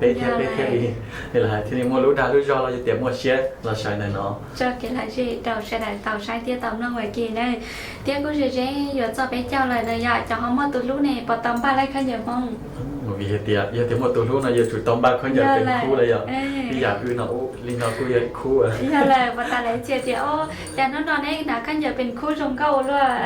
peb thiab peb thiaj li, li lawv hais thiaj li muaj lub dag lub zog los yog tias muaj siab los sawv ntawm no. Tso kev lom zem rau sawv daws tau saib thiab tau mloog ua ke na. Thiab kuj ze ze yuav txog peb caug lawm no yom, cov ho muaj tus hlub ne puas tau npaj lawv khaub ncaws Hmoob? Vim hais tias yog tias muaj tus hlub no yuav tsum tau npaj khaub ncaws tes khub lawm yom. Ib yam wb no, li no kuj yog khub. Yog lawm, puas tas lawv txia tias, o, cas hnub no neb hnav khaub ncaws tes khub zoo nkauj ua luaj.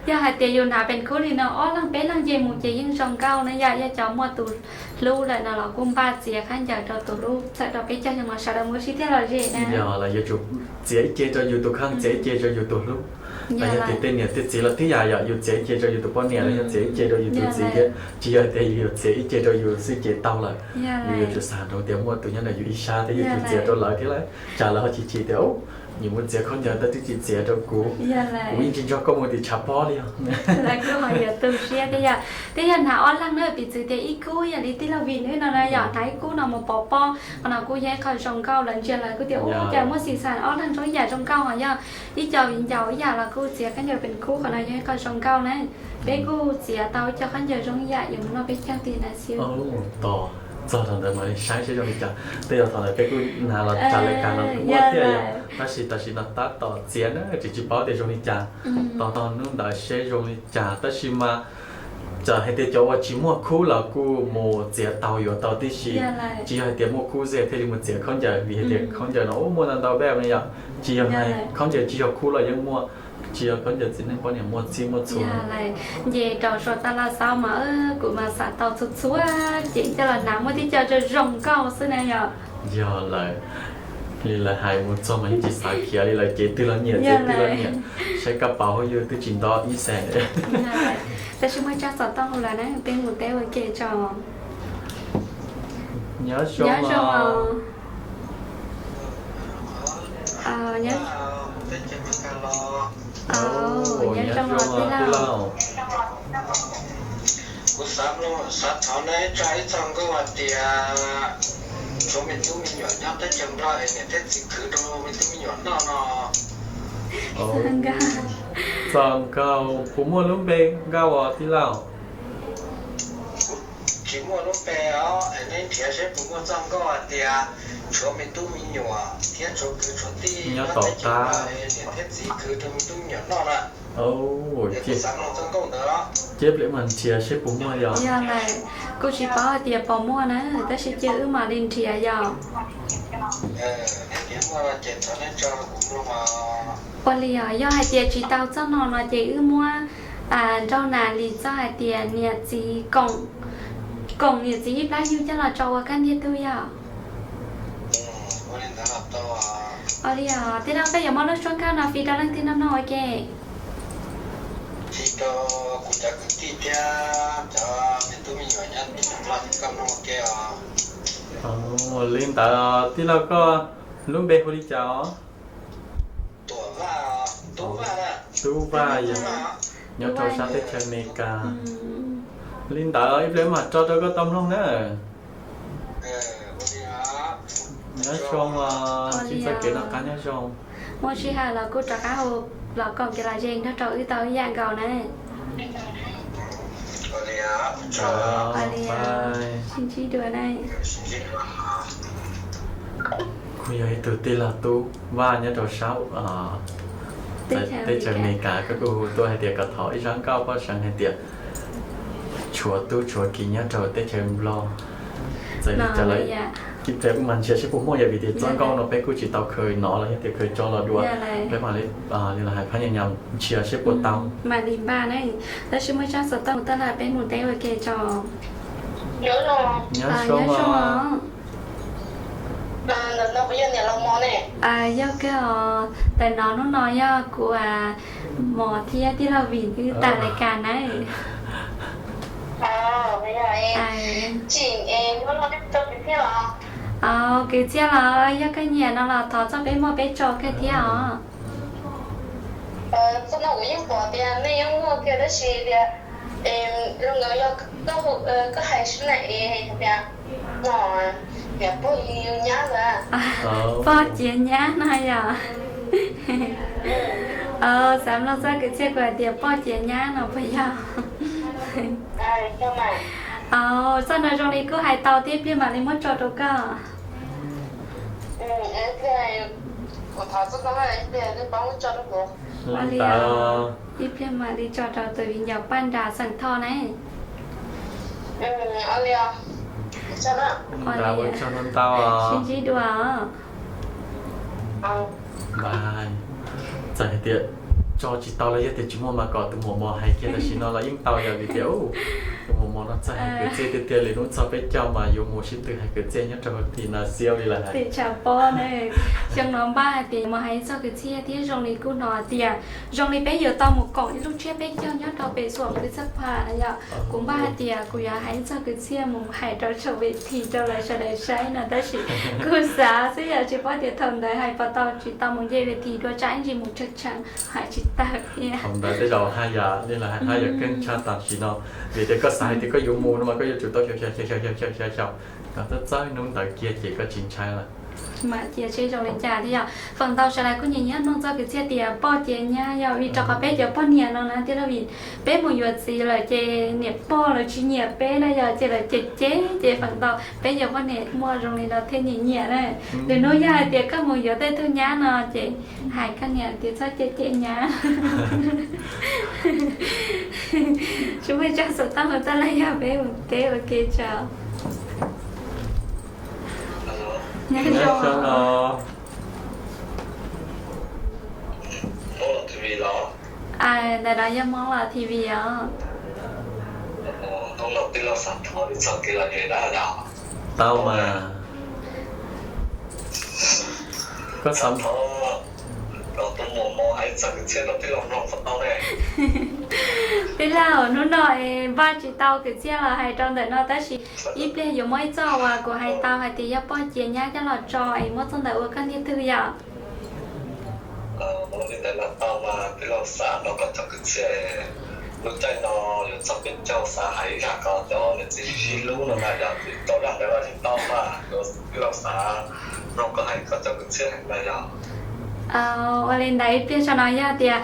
Yog hais tias yus hnav tes khub li no ob leeg peb leeg nce mus ces yeej zoo nkauj na yom. Yog cov muaj tus hlub lawm no los kuj npaj txiav khaub ncaws rau tus hlub txawm rau peb caug xyoo los sawv daws muaj sib thiaj lom zem na. Yog lawm, yuav tsum txiav ib ce rau yus tus kheej, txiav ib ce rau yus tus hlub. Los yog tias tej niam tej txiv los tib yam yom, yus txiav ib ce rau yus tus poj niam los yog txiav ib ce rau yus tus txiv thiab, tsis yog tias yus yuav txiav ib ce rau yus xwb ces tau lawm. Yus yuav tsum xav rau tias muaj tus nyob ntawm yus ib sab thiab yuav tsum txiav rau lawv thiab lawm, tsam lawv ho chim chim tias, yus mus txiav khaub ncaws tab twb tsis txiav rau kuv, kuv yeej tsis nrog koj mus tim tshav pob li os. Lawv kuj ho yuav tu siab thiab yom. Twb yog hnav ob leeg na, piv txwv tias ib khub yam li tij laug Vim wb no na yom, hnav ib khub no mus pov pob, qhov no kuj yog ib qho zoo nkauj. Lawv ntsia lawv kuj tias, u, cas muaj xis xas ob leeg zoo ib yam zoo nkauj, ho yog ib co viv ncaus ib yam los kuj txiav khaub ncaws tes khub, qhov no yog ib qho zoo nkauj na. Peb kuj txiav tau ib co khaub ncaws zoo ib yam yuav mus noj peb caug tim na xwb. Tos txog thaum ntawd mam li saib seb zoo li cas. Tej zaum thaum ntawd peb kuj hnav los tsa le kas los kuj muaj thiab yom, tab sis tam sim no tab tom txiav na tseem tsis paub tias zoo li cas. Tos txog hnub ntawd seb zoo li cas, tab sis mas txawm hais tias cov uas tsis muaj khub los kuj mus txiav tau yuav tau tib si. Tsis yog hais tias muaj khub xwb thiaj li mus txiav khaub ncaws, vim hais tias khaub ncaws no muaj ntau ntau bej no yom. Tsis yog, khaub ncaws tsis yog khub los yeej muaj, tsis yog khaub ncaws txiv neej poj niam muaj txhij muaj txhua. Nce rau Suav taj laj xauv mas kuv mas xav tau txhua txhua ces coj los hnav muaj tib co zoo zoo nkauj xwb na yom. Yog lawm, li lawv hais mus txog mas yeej tsis xav khiav li lawm, ces twg los nyiam ces twg los nyiam, saib kab paus hauv yus twb tsis nto ib xees. Tab sis muaj tsab xov tooj lawm na, peb mus teb ua ke tso. Nyob zoo os. Nyob zoo os tij laug. Kuv xav thov neb tso ib txoj nkauj hais tias tshuav me tub me nyuam nyob teb chaws Nplog es niam thiab txiv khwv rau me tub me nyuam noj no. Txoj nkauj puas muaj lub npe nkauj os tij laug? Tsis muaj lub npe os, es neb nrhiav seb puas muaj txoj nkauj hais tias tshuav me tub me nyuam thiab tshuav kwv tshuav tij nyob tom qab, niam thiab txiv khwv rau me tub me nyuam noj na. Cia peb mam nrhiav seb puas muaj yog. Yog lawm, kuj tsis paub hais tias puas muaj na, tab sis cia wb mam li nrhiav yog. Ua li os, yog hais tias tsis tau txoj no no ces wb muab nraug nas li txoj hais tias niam txiv koom, koom niam txiv ib plab yug coj los tso ua kaj ntiag tug yog. Ua li os, tij laug, koj yuav muab lub suab nkauj no fij rau leej twg noj mloog ua ke? Fij rau kuv cov kwv tij thiab cov me tub me nyuam nyob teb chaws Nplog nkauj mloog ua ke os. Li ntawd tij laug, koj lub npe hu li cas os? Tub Vaj, nyob rau sab teb chaws Amelikas. Li ntawd ib pliag mam tso rau koj tau mloog na. Nyob zoo os, txoj kev noj qab nyob zoo. Muaj sij hawm los kuj rov qab hu los koom kev lom zem nrog rau wb tau ib yam nkaus na. Sib ntsib dua na. Kuj yog ib tug tij laug Tub Vaj nyob rau sab teb chaws Amelikas, koj kuj hu tuaj hais tias kom thov ib zaj nkauj poj seev hais tias tshuav tub tshuav kiv nyob rau teb chaws Nplog. Txawm li cas lawm, ib pliag wb mam nrhiav seb puas muaj, yog vim tias txoj nkauj no peb kuj tsis tau khaws hnov los yog tias khaws tso los dua, peb mam li los hais phab nyas nyas nrhiav seb puas tau. Mam li npaj na, tab sis muaj tsab xov tooj tag lawm peb mus teb ua ke tso. Nyob zoo. Yog kawg os, ntawm no hnub no yog kuv Mos thiab tij laug Vim wb tas lais kas na. Kwv Txhiaj los yog koj nyiam no los thov txoj peb muaj peb tso kawg thiab os. Pog ciav nyab no yog. Xav mloog txoj Kwv Txhiaj kuv hais tias pog ciav nyab no puas yog? Aw, txoj no zoo li kuj hais tau thiab, ib pliag mam li muab tso rau koj. Ua li os, ib pliag mam li tso rau tus viv ncaus Paj Nras xeem Thoj ne. Ua li, sib ntsib dua os. Txawm hais tias tso tsis tau los yog tias tsis muaj mas kom tus muam mos hais kiag tam sim no los yeej tau, yog vim tias tus muam mos no txawj hais kwv txhiaj tiag tiag li, hnub txog peb caug mas yuav mus sib tw hais kwv txhiaj nyob rau tim no xiab li lawm hais. Tim tshav pob ne, xyoo no npaj hais tias mus hais ib txoj kwv txhiaj thiab zoo li kuj hnov tias zoo li peb yuav tau mus koom ib lub tsiab peb caug nyob rau pem xuam kwv txhiaj pha yom. Kuv npaj hais tias kuv yuav hais ib txoj kwv txhiaj mus hais rau saum ves this rau lawv sawv daws saib no tab sis kuj xav xwb yom, tsis paub tias thaum ntawd hais puas tau, tsis tau mus nce ves this dua tsam ib ntsis mus tshee tshee hais tsis tag thiab. Thaum ntawd tej zaum haj yam li lawv hais haj yam keej tshaj tam sim no, vim tias koj xav hais tias koj yuav mus no mas koj yuav tsum tau xyaum xyaum xyaum xyaum xyaum xyaum kom txawj txawj hnub ntawd kiag ces koj tsis ntshai lawm. Mas cia seb zoo li cas thiab yom. Feem ntau sawv daws kuj nyiam nyiam mloog txoj kwv txhiaj tias poj cia nyab yom, vim rau qhov peb cov poj niam no na tij laug, vim peb mus yuav txiv lawm ces niam pog lawv tsis nyiam peb na yom, ces lawv cem cem ces feem ntau peb cov poj niam muaj zoo li no thiaj nyiam nyiam na. Lwm hnub yog hais tias koj mus yuav tej tug nyab no ces hais koj niam tias txhob cem cem nyab. Tsis muaj ib tsob xov tooj hu tuaj los yog peb mus teb ua ke tso. Nyob zoo os. Ntawm no yog Hmoob Los T V os. Tau mas. Koj xav Tij laug, hnub no es npaj tsis tau kwv txhiaj los hais rau ntawm no tab sis ib pliag yuav muab ib txoj uas kuv hais tau hais tias yog poj cia nyab coj los tso es muab txoj ntawd ua koj ntiag twg yom. Li ntawd los tau mas tij laug xav nrog koj cov kwv txhiaj lub caij no yuav txog peb caug xav hais ib zaj kom cov niam txiv sib hlub no na yom, tau zaj ntawd los yeej tau mas tij laug xav nrog koj hais koj cov kwv txhiaj heev na yom. Ua li ntawd ib pliag saum no yog tias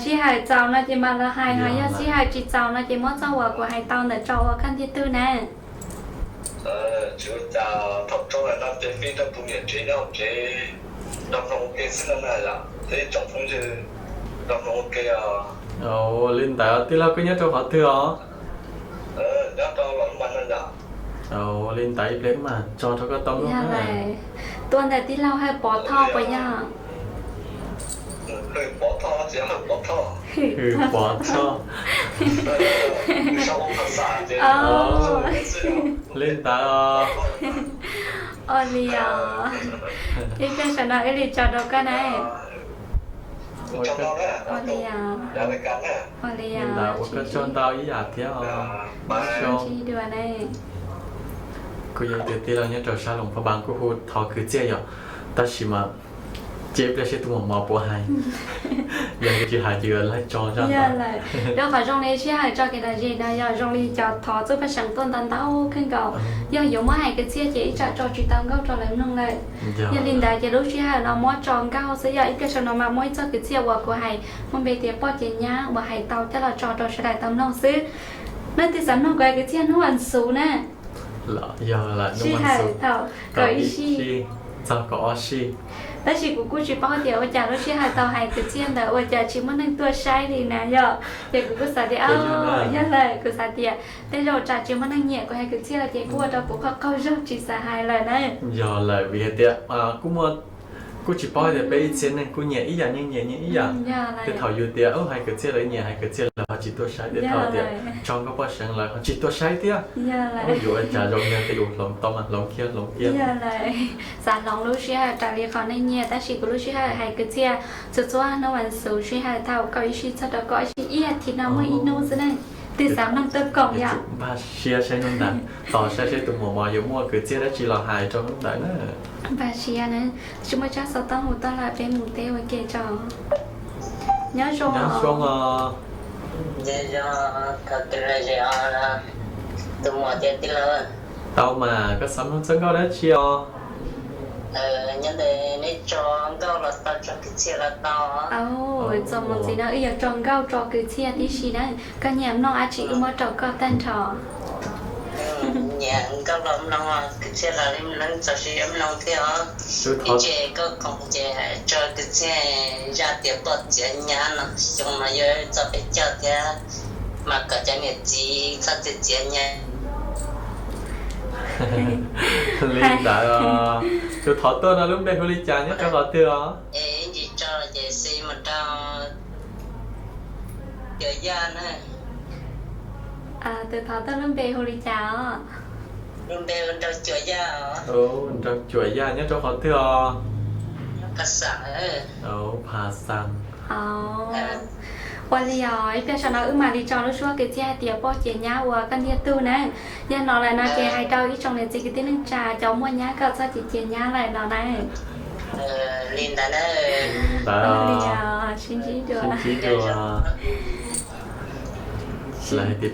sij hawm txaus no ces mam los hais, ho yog sij hawm tsis txaus no ces muab txoj uas kuv hais tau ntawd tso ua koj ntiag twg na. Tsis ua cas, thaum tso ntawm no ces fij rau tus niam tsev nyob hauv tsev nrog mloog ua ke xwb no na yom, thiab ib tsoom phooj ywg nrog mloog ua ke os. Ua li ntawd tij laug koj nyob rau qhov twg os? Nyob rau Los Mas no yom. Ua li ntawd ib pliag wb mam tso rau koj tau mloog na. Tuaj ntawm tij laug Hawj Pov Thoj puas yog? Hwm Pov Thoj. Li ntawd os. Ua li os. Ib pliag saum no wb li tso rau koj na. Ua li os. Ua li os, ua koj tsaug ntau ib yam thiab os. Sib ntsib dua na. Kuj yog tias tij laug nyob rau sab Loos Phab Npaas kuj hu thov kwv txhiaj yom, tab sis mas cia ib pliag seb tus muam mos puas hais. Yog tsis hais ces yuav laij tso zaj ntawd. Rau qhov zoo li sij hawm tso kev lom zem no yog zoo li cov thov txuj paj seev tuaj ntau ntau kawg nkaus. Yog yuav muab hais kwv txhiaj ces ib tsam tso tsis tau nkauj rau lawv mloog lawm. Yog li ntawd ces lub sij hawm no muab tso nkauj xwb, yog ib pliag saum no mas muaj ib txoj kwv txhiaj uas kuv hais muaj npe tias poj cev nyab uas hais tau coj los tso rau sawv daws tau mloog xwb. Nej twb xav mloog kuv hais kwv txhiaj hnub vas xuv na. Yog lawm, sij hawm thaum kaum ib sij txog kaum ob sij. Tab sis kuv kuj tsis paub tias ua cas lub sij hawm tau hais kwv txhiaj ntawd ua cas tsis muaj neeg tuaj saib li na yom. Ces kuv kuj xav tias, yog lawm, kuv xav tias tej zaum tsam tsis muaj neeg nyiam kuv hais kwv txhiaj los ces kuj ua rau kuv qaug qaug zog tsis xav hais lawm na. Yog lawm, vim hais tias kuj muaj, kuj tsis paub tias peb ib txhia neeg kuj nyiam ib yam, nyiam nyiam nyiam ib yam. Tej thaum yus tias hais kwv txhiaj lawv nyiam, hais kwv txhiaj lawv ho tsis tuaj saib, tej thaum tias tso nkauj paj seev lawv ho tsis tuaj saib thiab. Yuav ua cas zoo, yog tej yus hloov tau mas hloov kiag hloov kiag. Xav hloov lub sij hawm raws li qhov neeg nyiam, tab sis kuv lub sij hawm hais kwv txhiaj txhua txhua hnub vas xuv sij hawm thaum kaum ib sij txog rau kaum ob sij, ib as thiv no muaj ib hnub xwb ne. Twb xav mloog tuaj koom yom. Npaj siab saib hnub ntawd, tos saib seb tus muam mos yuav muaj kwv txhiaj dab tsi los hais rau hnub ntawd na. Npaj siab na, tsis muaj tsab xov tooj hu tuaj lawm, peb mus teb ua ke tso. Nyob zoo os. Tau mas, koj xav mloog txoj nkauj dab tsi os? Nyob ntawm neb tso nkauj los tau, tso kwv txhiaj los tau. Txuas mus ntxiv no wb yuav tso nkauj tso kwv txhiaj tib si na. Koj nyiam mloog dab tsi wb muab rau koj tag nrho. Nyiam nkauj los mloog, kwv txhiaj los li mloog, txaus siab mloog thiab os. Ib tse koj koom ces tso kwv txhiaj zaj tias poj txiav nyab no, xyoo no yuav txog peb caug thiab, mas kom cov niam txiv txhob txiav txiav nyab. Li ntawd os. Tus thov tuaj no lub npe hu li cas nyob rau qhov twg os? Es ib ntsis tso ces xi mus rau Cuas Yaj na. Tus thov tuaj lub npe hu li cas os? Lub npe hu Nraug Cuas Yaj os. Nraug Cuas Yaj nyob rau qhov twg os? Pha Xas. Pha Xas. Ua li os, ib pliag saum no wb mam li tso lub suab kwv txhiaj hais tias poj txiav nyab ua koj ntiag tug na. Yog no lawm no ces hais rau ib tsoom niam txiv kwv tij neej tsa cov muaj nyab kom txhob txiav txiav nyab lawm no na. Li ntawd na. Ntawd. Sib ntsib dua. Lawv hais tias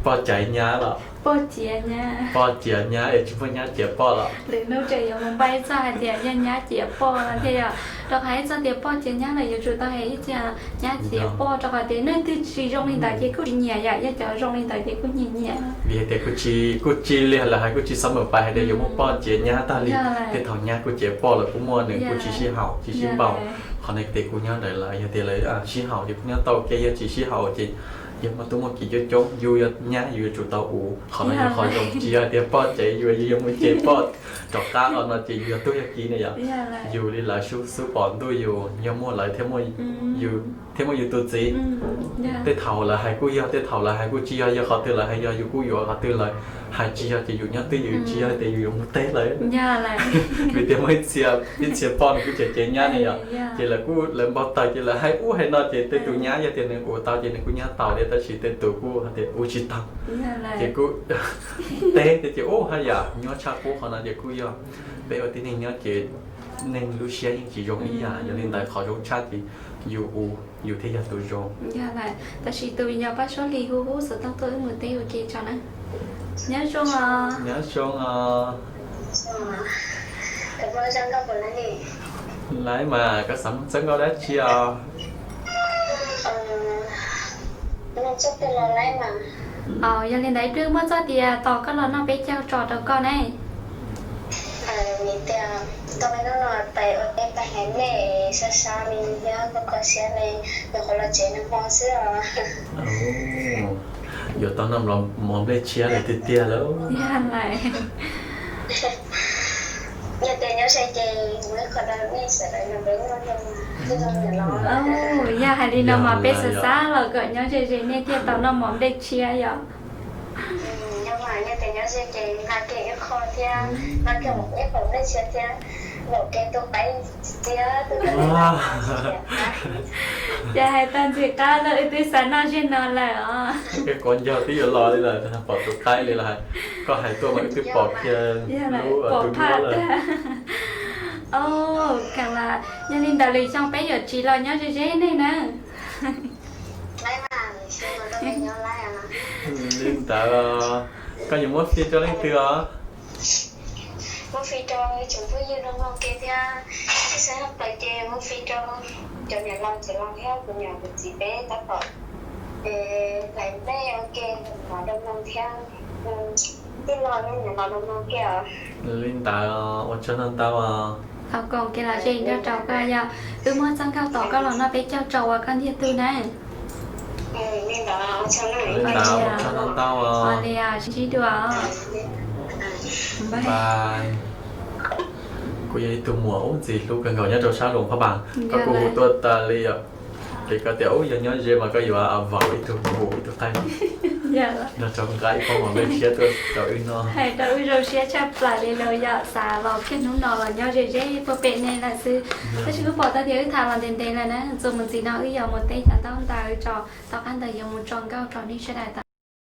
poj txiav nyab los? Poj txiav nyab. Poj txiav nyab es tsis muaj nyab txiav poj los? Lwm hnub tseem yuav mus npaj ib txoj hais tias yog nyab txiav poj no thiaj yog, rau qhov ib txoj tias poj txiav nyab lawm yuav tsum tau hais ib txoj nyab txiav poj, rau qhov tias neeg twg tsis zoo li ntawd ces kuj tsis nyiam yom, yog cov zoo li ntawd ces kuj nyiam nyiam. Vim hais tias kuj tsis, kuj tsis li lawv hais, kuj tsis xav mus pais hais tias yuav muaj poj txiav nyab tag li. Tej thaum nyab kuj txiav poj lawm kuj muaj, nws kuj tsis sib haum tsis sib npaum. Qhov no ces kuj nyob ntawm lawv, yog tias lawv sib haum ces kuj nyob tau ke, yog tsis sib haum ces yog muaj tub muaj kiv coob coob, yus yog nyab yus yuav tsum tau ua. Qhov no yog qhov zoo, tsis yog tias poj txiav yus, yus yuav mus txiav poj rov qab los no ces yus yog tub yog kiv ne yom. Yus li lawv xub pom ntuj yus, yog muaj lawv thiaj muaj yus tus txiv. Tej thaum lawv hais kuj yog, tej thaum lawv hais kuj tsis yog, yog qhov twg lawv hais yog yus kuj yuav, qhov twg lawv hais tsis yog ces yus nyob twj ywm, tsis yog tias yus yuav mus teb lawv. Vim tias muaj ib txhia poj nws kuj txiav txiav nyab ne yom, ces lawv kuj lawv npau taws ces lawv hais ub hais no ces tej tus nyab yog tias nws ua tau ces nws kuj nyab tau thiab, tab sis tej tus kuj hais tias ua tsis tau. Ces kuj teb tias ces ub haj yam nyuaj tshaj qub qhov no ces kuj yog peb ua tib neeg nyob ces neeg lub siab yeej tsis zoo ib yam, yog li ntawd qhov zoo tshaj ces yus ua yus thiaj yog tus zoo. Tab sis tus me nyuam pab suab hli hu hu xov tooj tuaj wb mus teb ua ke tso na. Nyob zoo os. Nyob zoo os. Laib mas koj xav muaj txoj nkauj dab tsi os? Yog li ntawd ib pliag muaj txoj tias tos koj los noj peb caug tso rau koj ne. Tias tau hnub no pais ua teb pais hais nej sab sab li thiab kho kho siab li, nyuam qhuav los tsev nag hmo xwb os. Yuav tau noj mov nplej tshiab lawm tiag tiag lauj. Yog tias nyob ze ces mus ib qho rau nej sawv daws nrog peb noj. Yog hais li no mas peb xav xav los kom nyob ze ze nej thiaj tau noj mov nplej tshiab yom. Nyob mas nyob tias nyob ze ces nqa kiag ib qho thiab, nqa kiag ib qho nplej tshiab thiab, nqa kiag tus qaib thiab. Ces hais tau ntxim qab no wb twb xav noj zeg no lawm os. Koj quav ncaug twb yuav los li lawm, pom tus qaib li lawm. Koj hais tuaj mas wb twb pom kiag lub pom tus phaj duab lawm. Kheev las yog li ntawd lwm xyoo peb yuav tsiv los nyob ze ze nej na. Li ntawd, koj yuav muab fij rau leej twg os? Muab fij rau tsoom phooj ywg mloog mloog ke thiab, tsis xav plaws ces muab fij rau cov niam laus txiv laus thiab kuv niam kuv txiv peb tab tom hlais nplej ua ke, los mloog mloog thiab. Tij laug, niam laus mloog mloog ke os. Li ntawd, ua tsaug ntau ntau os. Thov koom kev lom zem nrog rau koj, yog wb muab txoj nkauj tos koj los noj peb caug tso ua koj ntiag tug na. Li ntawd, ua tsaug ntau ntau os. Ua li os, sib ntsib dua. Bye. Kuv yog ib tug muam ub ntxim hlub kawg nkaus nyob rau sab Luas Phaj Npas, koj kuj hu tuaj tas li os. Ces koj tias ub yog nyob ze mas koj yuav vaus ib tug kuv ib tug qaib, nrog rau nqa ib pob mov nplej tshiab tuaj rau wb noj. Hais rau wb zoo siab tshaj plaws li lawm yom, xav los kiag hnub no los nyob ze ze puag pem nej lawm xwb. Tab sis wb pom tau tias wb tham los ntev ntev lawm na, txuas mus ntxiv no wb yuav mus teb cov ntaub ntawv tso, tom qab ntawd yuav mus tso nkauj rau nej sawv daws